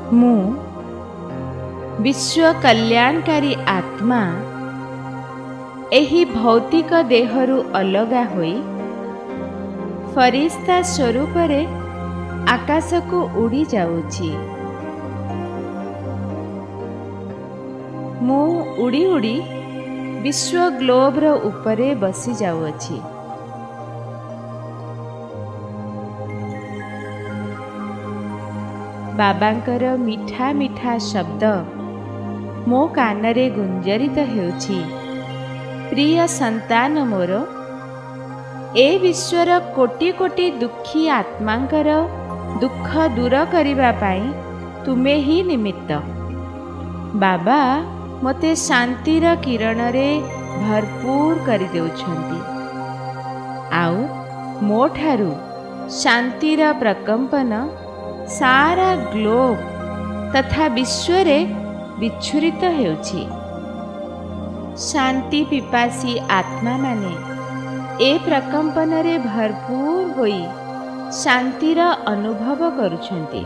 ମୁଁ ବିଶ୍ୱ କଲ୍ୟାଣକାରୀ ଆତ୍ମା ଏହି ଭୌତିକ ଦେହରୁ ଅଲଗା ହୋଇ ଫରିସ୍ତା ସ୍ୱରୂପରେ ଆକାଶକୁ ଉଡ଼ି ଯାଉଛି। ମୁଁ ଉଡ଼ି ଉଡ଼ି ବିଶ୍ୱ ଗ୍ଲୋବର ଉପରେ ବସି ଯାଉଅଛି। ବାବାଙ୍କର ମିଠା ମିଠା ଶବ୍ଦ ମୋ କାନରେ ଗୁଞ୍ଜରିତ ହେଉଛି, ପ୍ରିୟ ସନ୍ତାନ ମୋର, ଏ ବିଶ୍ୱର କୋଟି କୋଟି ଦୁଃଖୀ ଆତ୍ମାଙ୍କର ଦୁଃଖ ଦୂର କରିବା ପାଇଁ ତୁମେ ହିଁ ନିମିତ୍ତ। ବାବା ମୋତେ ଶାନ୍ତିର କିରଣରେ ଭରପୁର କରିଦେଉଛନ୍ତି ଆଉ ମୋ ଠାରୁ ଶାନ୍ତିର ପ୍ରକମ୍ପନ ସାରା ଗ୍ଲୋବ ତଥା ବିଶ୍ୱରେ ବିଚ୍ଛୁରିତ ହେଉଛି। ଶାନ୍ତି ପିପାସୀ ଆତ୍ମାମାନେ ଏ ପ୍ରକମ୍ପନରେ ଭରପୁର ହୋଇ ଶାନ୍ତିର ଅନୁଭବ କରୁଛନ୍ତି।